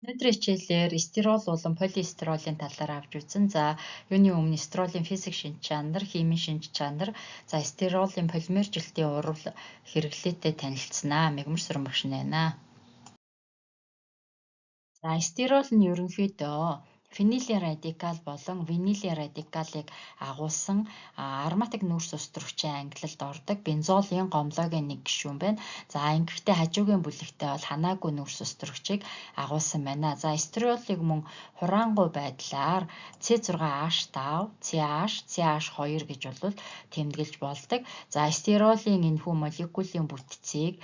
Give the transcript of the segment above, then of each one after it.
Өнөөдрийн хичээлээр стирол болон полистиролын талаар авч үзсэн. За, юуны өмнө стиролын физик шинж чанар, химийн шинж чанар, за стиролын полимержилтийн урвал хэрэглээтэй танилцсанаа. Мегмар сүрэн багш байна. За, стирол нь ерөнхийдөө фенилийн радикал болон винилийн радикалыг агуулсан ароматик нүүрс ус төрөгчийн ангилалд ордог бензолын гомлогийн нэг гишүүн байна. За, ингэхдээ хажуугийн бүлэгтээ бол ханаагүй нүүрс ус төрөгчийг агуулсан байна. За, стиролыг мөн хураангуй байдлаар C6H5, CH, CH2 гэж бол тэмдэглэж болдог. За, стиролын энэхүү молекулын бүтцийг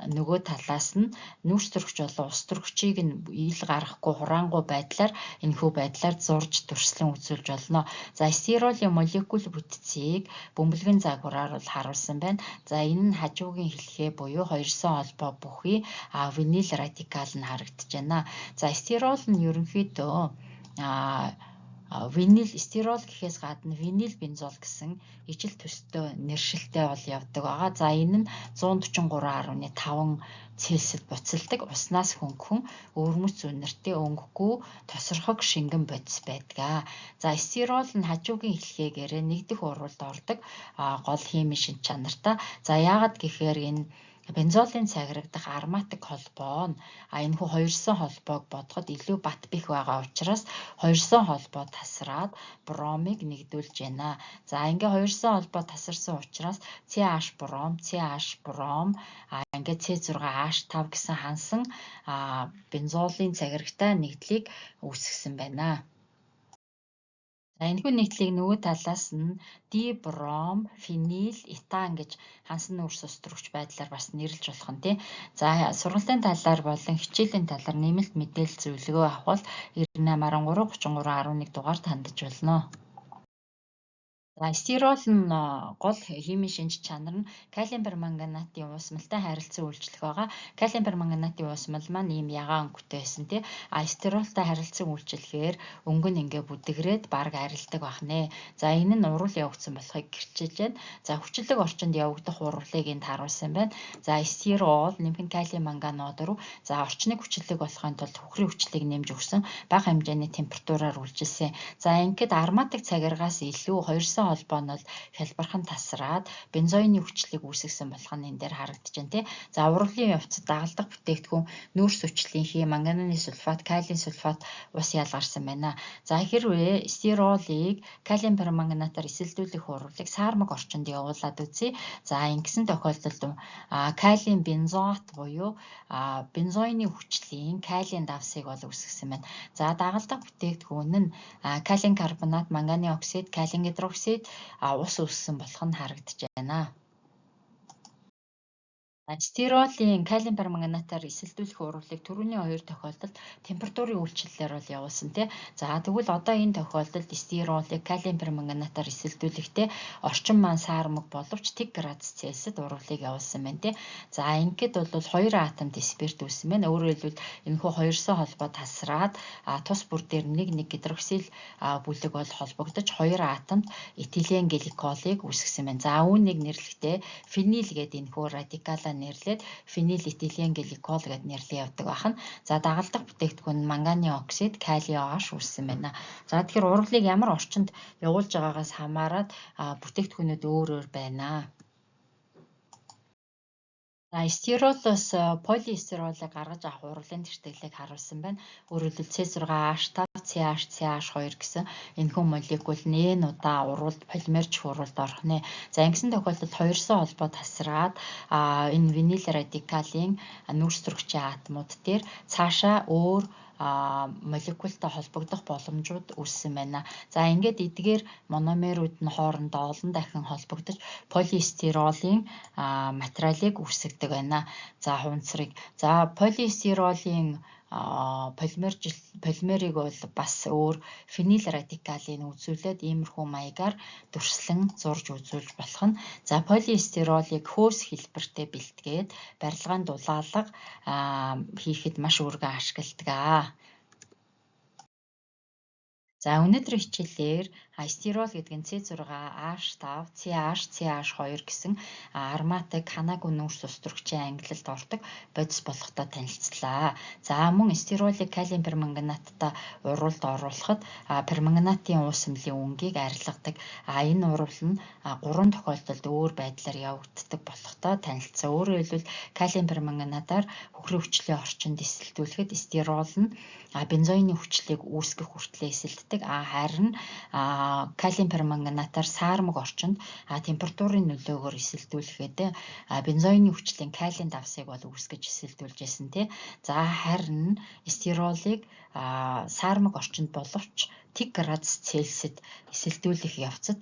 нөгөө талаас нь нүүрс төрөгч болон ус төрөгчийг нь ил гаргахгүй хураангуй байдлаар энэхүү байдлаар зурж дүрслэн үзүүлж болно. За, стиролийн молекул бүтцийг бөмбөлгөн загвараар бол харуулсан байна. За, энэ нь хажуугийн хэлхээ буюу хоёрсон холбоо бүхий винил радикал нь харагдаж байна. За, стирол нь ерөнхийдөө винил стирол гэхээс гадна винил бензол гэсэн ижил төстэй нэршилтэй бол явдаг байгаа. За, энэ нь 143.5 Цельсид буцалдаг, уснаас хөнгөн өвөрмөц үнэртэй өнгөгүй тосорхог шингэн бодис байдаг. За, стирол нь хажуугийн хэлхээгээрээ нэгдэх урвалд ордог гол химийн шинж чанартай. За, яагаад гэхээр энэ бензолын цагирагдах ароматик холбоо нь энэхүү хоёрсон холбоог бодоход илүү бат бэх байгаа учраас хоёрсон холбоо тасраад бромыг нэгдүүлж байна. За, ингээ хоёрсон холбоо тасарсан учраас CH бром, CH бром, ингээ C6H5 гэсэн хансан бензолын цагирагтай нэгдлийг үүсгэсэн байна. За, энэхүү нэгдлийг нөгөө талаас нь дибром, фенил, этан гэж хансан нүүрс ус төрөгч байдлаар бас нэрлэж болох нь тий. За, сургалтын талаар болон хичээлийн талаар нэмэлт мэдээлэл зөвлөгөө авах бол 98 13 33 11 дугаард хандаж болно. За, стирол нь гол химийн шинж чанар нь калийн перманганатын уусмалтай харилцан үйлчлэх байгаа. Калийн перманганатын уусмал маань ийм ягаан өнгөтэй байсан тий. А стиролтой харилцан үйлчлэхээр өнгө нь ингээ бүдэгрээд бараг арилдаг байх нэ. За, энэ нь урвал явагдсан болохыг гэрчилж байна. За, хүчлэг орчинд явагдах урвалыг энд харуулсан байна. За, стирол нэмэх нь калийн манганат руу, за, орчныг хүчлэг болохын тулд хөхрийн хүчлийг нэмж өгсөн, бага хэмжээний температураар үйлчилсэн. За, ингээд ароматик цагиргаас илүү хоёрсон холбоо нь бол хялбархан тасраад бензоины хүчлийг үүсгэсэн болох нь энэ дээр харагдаж байна тий. За, урвалын явцад дагалдах бүтээгдэхүүн нүүрс хүчлийн хим, мангананы сульфат, калийн сульфат, ус ялгарсан байна. За, хэрвээ стиролыг калийн перманганатаар эсэлдүүлэх урвалыг саармаг орчинд явуулаад үзье. За, ингэсэн тохиолдолд калийн бензоат буюу бензоины хүчлийн калийн давсыг бол үүсгэсэн байна. За, дагалдах бүтээгдэхүүн нь калийн карбонат, манганы оксид, калийн гидроксид, ус үүссэн болох нь харагдаж байна. Стиролийн калийн перманганатаар эсэлдүүлэх урвалыг түрүүний хоёр тохиолдолд температурын үйлчлэлээр бол явуулсан тий. За, тэгвэл одоо энэ тохиолдолд стиролыг калийн перманганатаар эсэлдүүлэхдээ орчин маань саармаг боловч 0 градус Цельсид урвалыг явуулсан байна тий. За, ингээд бол 2 атомт спирт үүссэн байна. Өөрөөр хэлбэл, энэхүү хоёрсон холбоо тасраад тус бүр дээр нэг нэг гидроксил бүлэг бол холбогдож 2 атомт этилен гликолыг үүсгэсэн байна. За, үүнийг нэрлэхдээ фенил гэдэг энэхүү радикалаа нэрлээд фенил этилен гликол гэдээ нэрлэн явдаг байна. За, дагалдах бүтээгдэхүүн нь манганы оксид, кали OH үүссэн байна. За, тэгэхээр урвалыг ямар орчинд явуулж байгаагаас хамаарат бүтээгдэхүүнүүд өөр өөр байна. За, стиролоос полистиролыг гаргаж авах урвалын тэртгэлийг харуулсан байна. Өөрөөр хэлбэл, C6H5, CH, CH2 гэсэн энэхүү молекул нь N удаа урвалд полимерч урвалд орох нэ. За, ингэсэн тохиолдолд хоёрсон холбоо тасраад энэ винил радикалын нүүрс төрөгчийн атомууд дээр цаашаа өөр молекултай холбогдох боломжууд үүссэн байна. За, ингээд эдгээр мономерүүд нь хоорондоо олон дахин холбогдож полистиролын материалыг үүсгэдэг байна. За, хунцрыг. За, полистиролын полимержил полимерийг бол бас өөр фенил радикалыг үзүүлээд иймэрхүү маягаар дүрслэн зурж үзүүлж болох нь. За, полистиролыг хөөс хэлбэртэй бэлтгээд барилгаан дулаалга хийхэд маш өргөн ашигладаг. За, өнөөдрийн хичээлээр стирол гэдэг нь C6H5, CH, CH2 гэсэн ароматик ханаагүй нүүрс ус төрөгчийн ангилалд ордог бодис болохтой танилцлаа. За, мөн стиролыг калийн перманганаттай уруулд оруулахад перманганатын уусмалын өнгийг арилгадаг. Энэ урвал нь 3 тохиолдолд өөр байдлаар явагддаг болохтой танилцсан. Өөрөөр хэлбэл, калийн перманганатаар хөхрийн хүчлийн орчинд эсэлдүүлэхэд стирол нь бензоины хүчлийг үүсгэх хүртлээр эсэлддэг. Харин калийн перманганатаар саармаг орчинд температурын нөлөөгөөр эсэлдүүлэхэд бензоины хүчлийн калийн давсыг бол үүсгэж эсэлдүүлж байсан, тий. За, харин стиролыг саармаг орчинд боловч тэг градус Цельсид эсэлдүүлэх явцад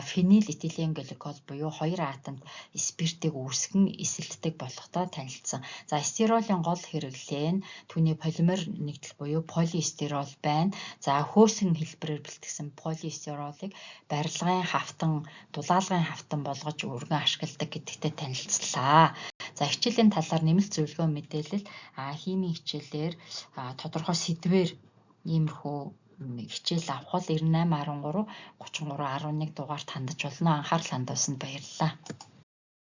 фенил этилен гликол буюу 2 атомт спиртийг үүсгэн эсэлддэг болохтой танилцсан. За, стиролын гол хэрэглээ нь түүний полимер нэгдэл буюу полистирол байна. За, хөөсөн хэлбэрээр бэлтгэсэн полистиролыг барилгын хавтан, дулаалгын хавтан болгож өргөн ашигладаг гэдэгтэй танилцлаа. За, хичээлийн талаар нэмэлт зөвлөгөө мэдээлэл химийн хичээлээр тодорхой сэдвээр иймэрхүү хичээл авах бол 98 13 33 11 дугаарт хандаж болно. Анхаарал хандуулсанд баярлалаа.